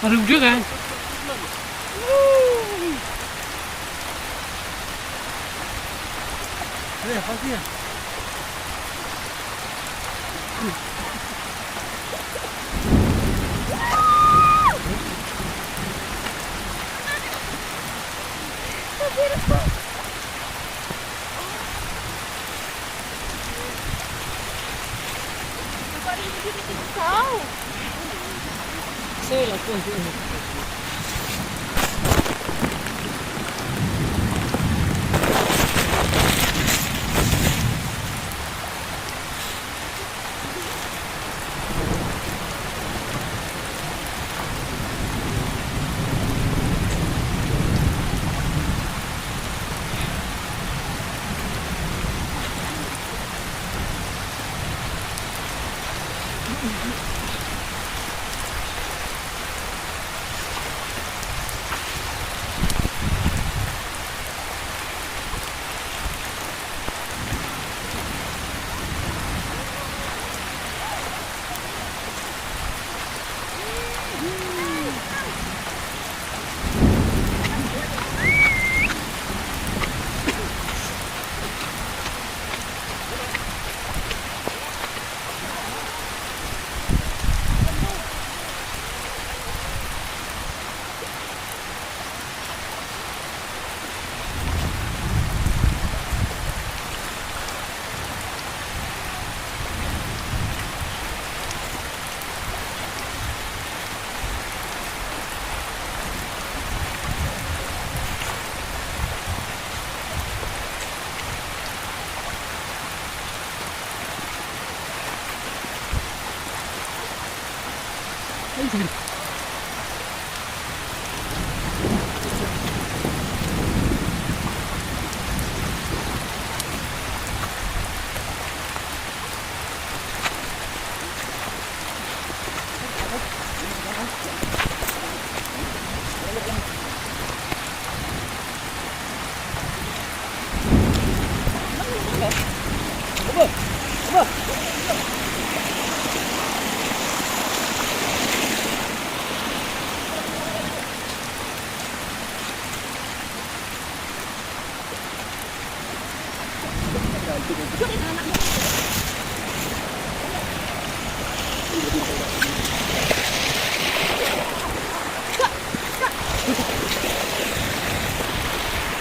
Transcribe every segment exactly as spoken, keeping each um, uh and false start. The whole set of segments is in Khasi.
Aduh, dia kan?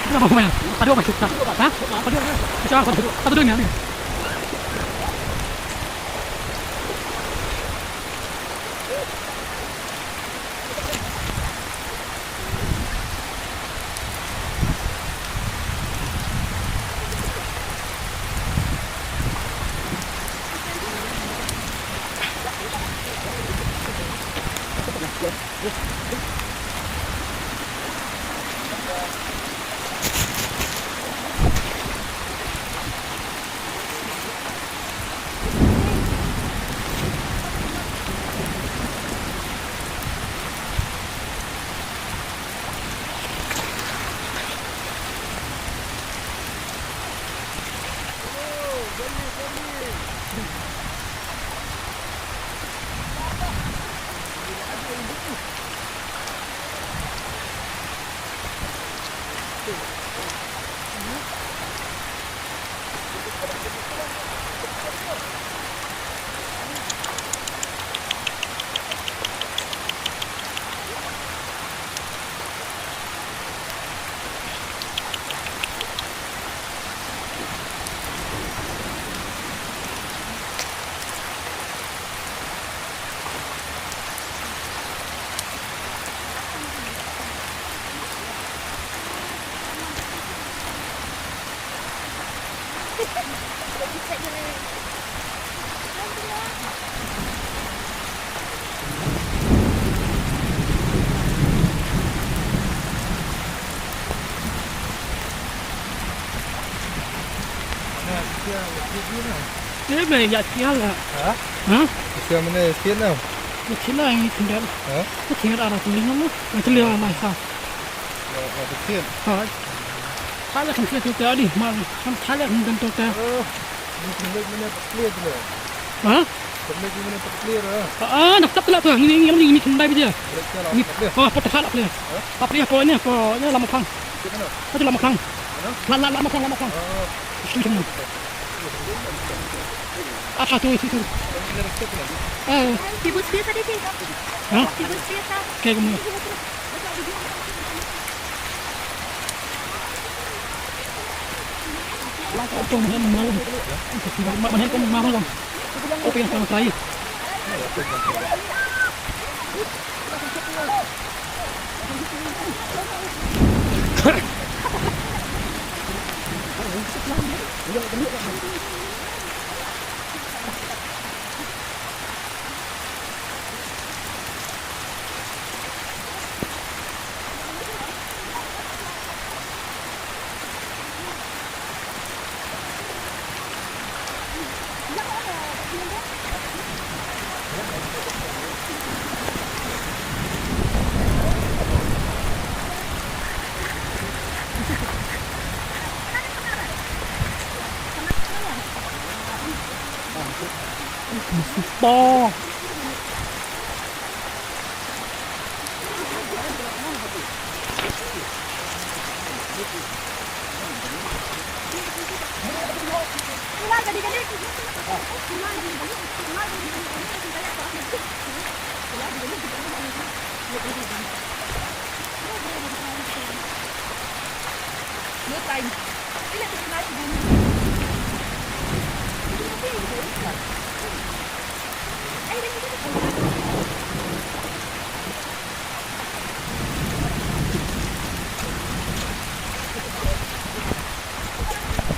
Kenapa kau main? Ada apa? Ha? Ada apa? Pecah, pecah, pecah, pecah. Ini mana ya sial lah. Ha? Ha? Sial mana sial lah? Ya sial lah ini kendal. Ha? Ya sial arah tulis nama. Ya sial arah masa. Ya, ya sial. Ha. Thala kan sila tu tadi, mal kan thala kan tentu ta. Oh, ini sila mana tak clear tu lah. Ha? Sila mana tak clear lah. Ah, nak tak lah tu. Ini ini ini kendai dia. Ini oh, patah lah dia. Apa dia apa ini apa ini lama pang. Apa lama pang. Lama lama pang lama pang. Itu semua. Apa tu itu tu. Eh. Ibu setia tadi sih. Ha? Ibu setia. Kayak gini. Super.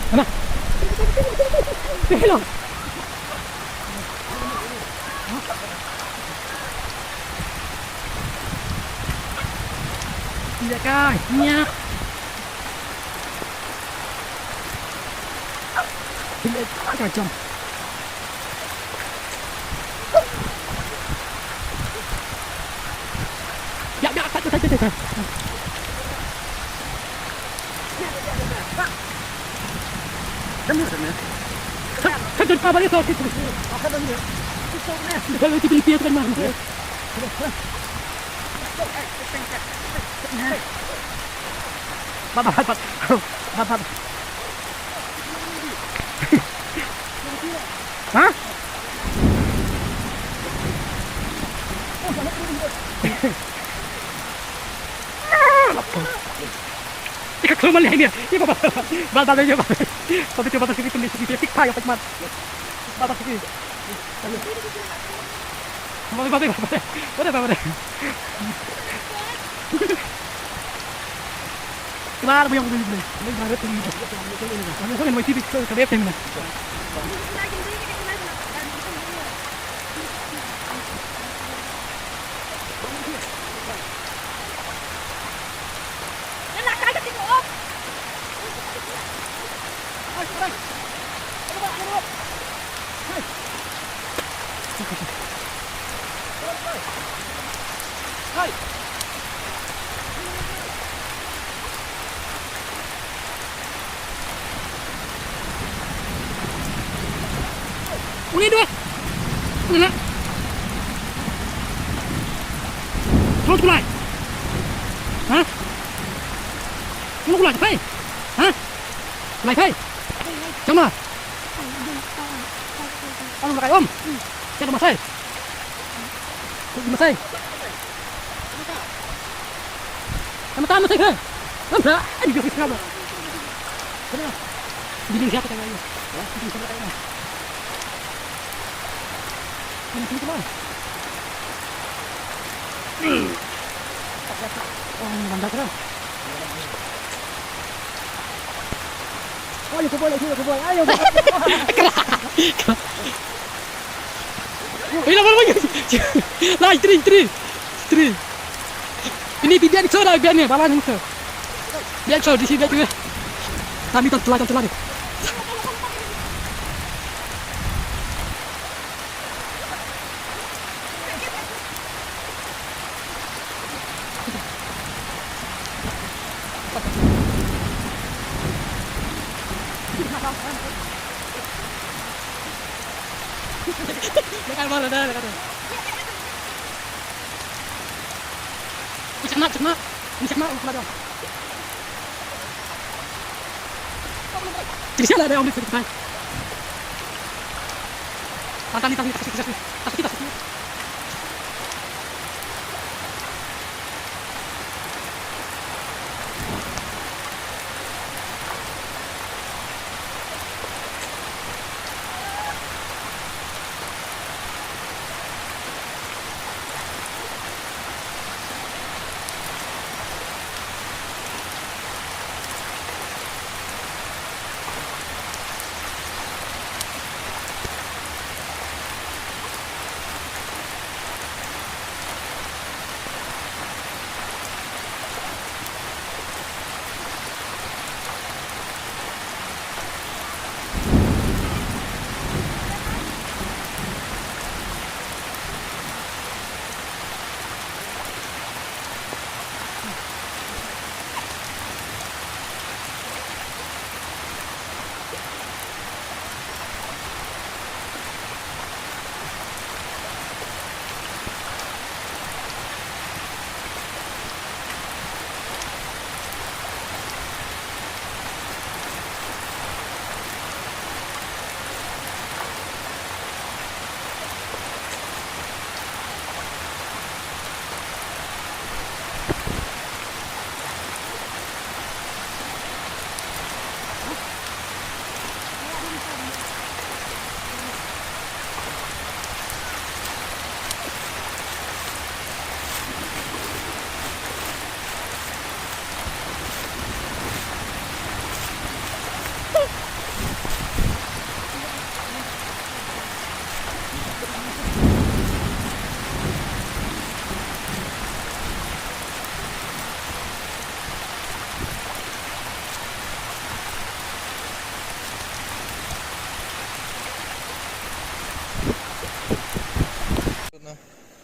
Ana. Hello. Iya kai, nya. Bila ka jam. Ya, ya, tak, tak, tak, tak. Pat, pat, pat. Pat, pat. Ha? Ika keluar mali ini. Ika ba ba ba ba ba ba. Tapi coba tapi pun di sini tik pa ya pekmat. Ba ba sini. Ba ba ba ba. Ba ba ba. Keluar bu yang beli beli. Beli berapa tinggi tu? Kami kami mai tibi ke ke bete mina. Uni dua. Uni na. Terus kulai. Ha? Terus kulai, kai. Ha? Kulai, kai. Sama. Anu kulai, om. Siapa masai? Kau masai? Nama tamu sih, kan? Nama? Aduh, dia kenapa? Kenapa? Dia lihat kata dia. Dia kenapa? Ini kenapa? Oh, ini bandar kan? Ayo, boy, ayo, boy, ayo, boy. Kra. Kra. Ayo, boy, boy. Lai, tri, tri. Tri. Ini biar biar ni, bala ni tu. Biar so, di sini biar. Kami tak telah, tak telah ni. Dekat mana dah, dekat tu. Ini sana, ini sana, oh, kena dah. Jadi siapa ada orang di sini? Tangkap ni, tangkap ni, tangkap ni, tangkap ni.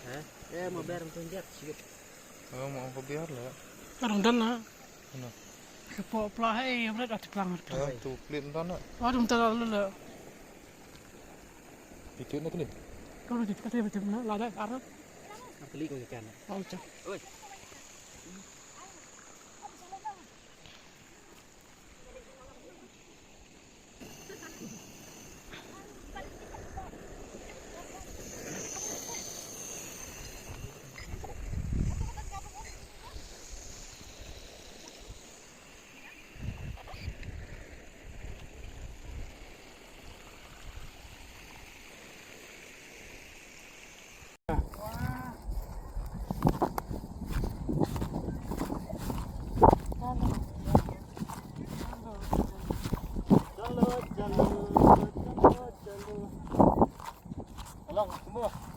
Hah? Eh, mau bayar untuk jet, sikit. Oh, mau apa biar lah. Orang dana. Mana? Ke pok pelah, eh, berat ati pelang. Ya, tu pelit entah nak. Aduh, entah lalu lah. Itu nak ni. Kalau di dekat dia betul mana? Lada, arah. Apa lagi kau ikan? Oh, cak. Oi.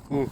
Hmm.